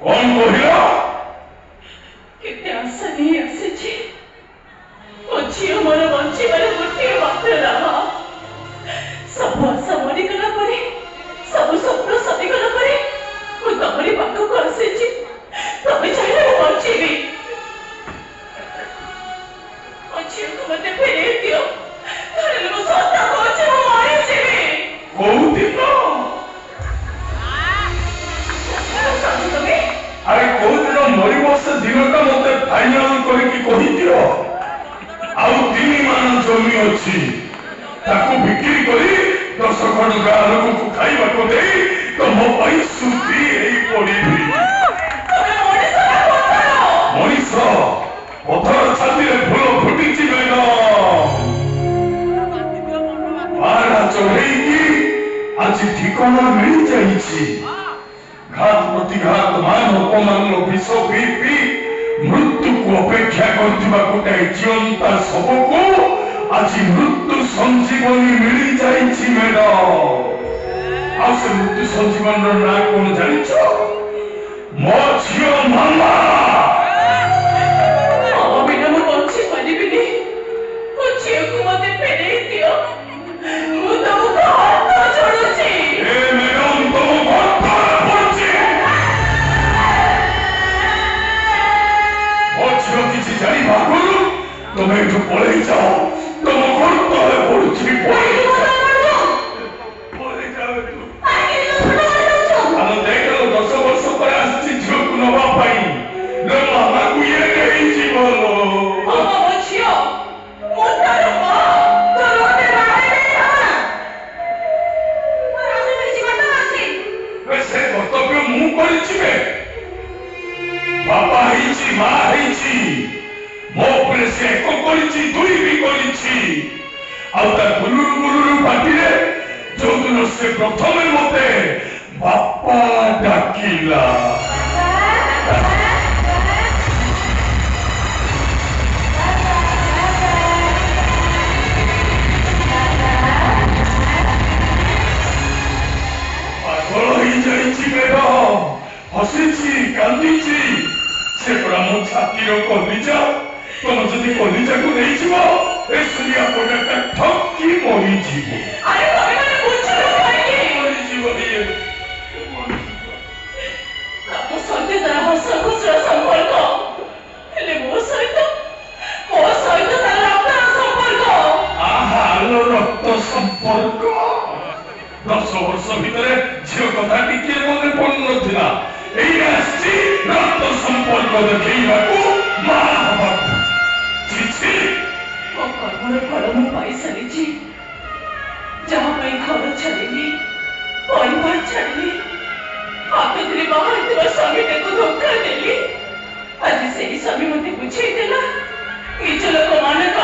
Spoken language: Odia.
କଣ କହିଲ? କେତେ ଆଶା ନେଇ ଆସିଛି। ମୋ ଝିଅ ମୋର ବଞ୍ଚିବାର ଗୋଟିଏ ମାତ୍ର ରାହା। ସବୁ ଆଶା ମରିଗଲା ପରେ, ସବୁ ସ୍ୱପ୍ନ ସରିଗଲା ପରେ ମୁଁ ତମରି ପାଖକୁ ଆସିଛି। ତମେ ଚାହିଁଲେ ମୁଁ ବଞ୍ଚିବି। ମୋ ଝିଅକୁ ମତେ ଫେରେଇ ଦିଅ, ନହେଲେ ମୁଁ ସତ କହୁଛି, ମୁଁ ମରିଯିବି। କୋଉ ଦିନ? ଚାହୁଁଛ ତମେ? ଆରେ, କୋଉ ଦିନ ମରିବ ସେ ଦିନଟା ମତେ ଫାଇନାଲ କରିକି କହିଦିଅ। ଆଉ 3 ମାଣ ଜମି ଅଛି, ତାକୁ ବିକ୍ରି କରି 10 ଖଣ୍ଡ ଗାଁ ଲୋକଙ୍କୁ ଖାଇବାକୁ ଦେଇ ତମ ପାଇଁ ଶୁଦ୍ଧି ହେଇ ପଡିବି। ତମେ ମଣିଷ ନା ପଥର? ମଣିଷ। ପଥର ଛାତିରେ ଫୁଲ ଫୁଟିଛି ମ୍ୟାଡମ। ପାରା ଚଢେଇକି ଆଜି ଠିକଣା ମିଳିଯାଇଛି। ଘାତ ପ୍ରତିଘାତ, ମାନ ଅପମାନର ବିଷ ପିଇ ପିଇ ମୃତ୍ୟୁକୁ ଅପେକ୍ଷା କରୁଥିବା ଗୋଟାଏ ଜିଅନ୍ତା ଶବକୁ ଆଜି ମୃତ୍ୟୁ ସଞ୍ଜୀବନୀ ମିଳିଯାଇଛି ମ୍ୟାଡମ। ଆଉ ସେ ମୃତ୍ୟୁ ସଞ୍ଜୀବନର ନାଁ କଣ ଜାଣିଛ? ମୋ ଝିଅ ମାମା। ମାମା ବିନା ମୁଁ ବଞ୍ଚି ପାରିବିନି। ମୋ ଝିଅକୁ ମତେ ଫେରେଇ ଦିଅ, ମୁଁ ତମକୁ ହାତ ଯୋଡୁଛି। ଏ ମ୍ୟାଡମ, ତମ ଘର ତଳେ ପଡୁଛି। ମୋ ଝିଅ କିଛି ଜାଣିବା ଆଗରୁ ତମେ ଏଠୁ ପଳେଇ ଯାଅ। ତମ ଘର ତଳେ ପଡୁଛି, ପଳେଇ ଯାଅ, ପଳେଇ ଯାଅ ଏଠୁ। ଆମ ଦେଖ, 10 ବର୍ଷ ପରେ ଆସିଛି ଝିଅକୁ ନବା ପାଇଁ। ଲୋ ମାମାକୁ ଇଏ ନେଇଯିବ ଲୋ। ମାମା ମୋ ଝିଅ, ମୁଁ ତାର ମା। ତୋର ମତେ ବାହାରେ ଦେଇଥାନ୍ତା। ମୋର ଆହୁରି କିଛି କର୍ତ୍ତବ୍ୟ ଅଛି। ବେ, ସେ କର୍ତ୍ତବ୍ୟ ମୁଁ କରିଛି ବେ। ବାପା ହେଇଛି, ମା ହେଇଛି। ମୋ ଉପରେ ସେ ଏକ କରିଛି, ଦୁଇ ବି କରିଛି। ଆଉ ତା ଗୁଲୁରୁ ଗୁଲୁରୁ ପାଟିରେ ଯୋଉଦିନ ସେ ପ୍ରଥମେ ମତେ ବାପା ଡାକିଲା, ବାବା, ବାବା, ବାବା, ପାଗଳ ହେଇଯାଇଛି ମେଘ। ହସିଛି, କାନ୍ଦିଛି। ସେ ପରା ମୋ ଛାତିର କଲିଜା। ତମେ ଯଦି କଲିଜାକୁ ନେଇଯିବ, ଏ ସୁନିଆ ପଣ୍ଡାଟା ଠକି ମରିଯିବ। ଆରେ, ତମେ ମାନେ ବୁଝୁନ କାହିଁକି? ମରିଯିବ ଇଏ, ମରିଯିବ। ତମ ସହିତ ତାର ହସ ଖୁସିର ସମ୍ପର୍କ, ହେଲେ ମୋ ସହିତ ତାର ରକ୍ତର ସମ୍ପର୍କ। ଆହା ଲୋ, ରକ୍ତ ସମ୍ପର୍କ! 10 ବର୍ଷ ଭିତରେ ଝିଅ କଥା ଟିକିଏ ମନେ ପଡୁନଥିଲା, ଏଇ ଆସିଛି ରକ୍ତ ସମ୍ପର୍କ ଦେଖେଇବାକୁ, ମା ହବାକୁ। ଛି ଛି। ମୋ କର୍ମର ଫଳ ମୁଁ ପାଇସାରିଛି। ଯାହା ପାଇଁ ଘର ଛାଡ଼ିଲି, ପରିବାର ଛାଡ଼ିଲି, ହାତ ଧରି ବାହାରିଥିବା ସ୍ୱାମୀଟାକୁ ଧୋକା ଦେଲି, ଆଜି ସେଇ ସ୍ୱାମୀ ମତେ ବୁଝେଇ ଦେଲା, ନିଜ ଲୋକମାନଙ୍କ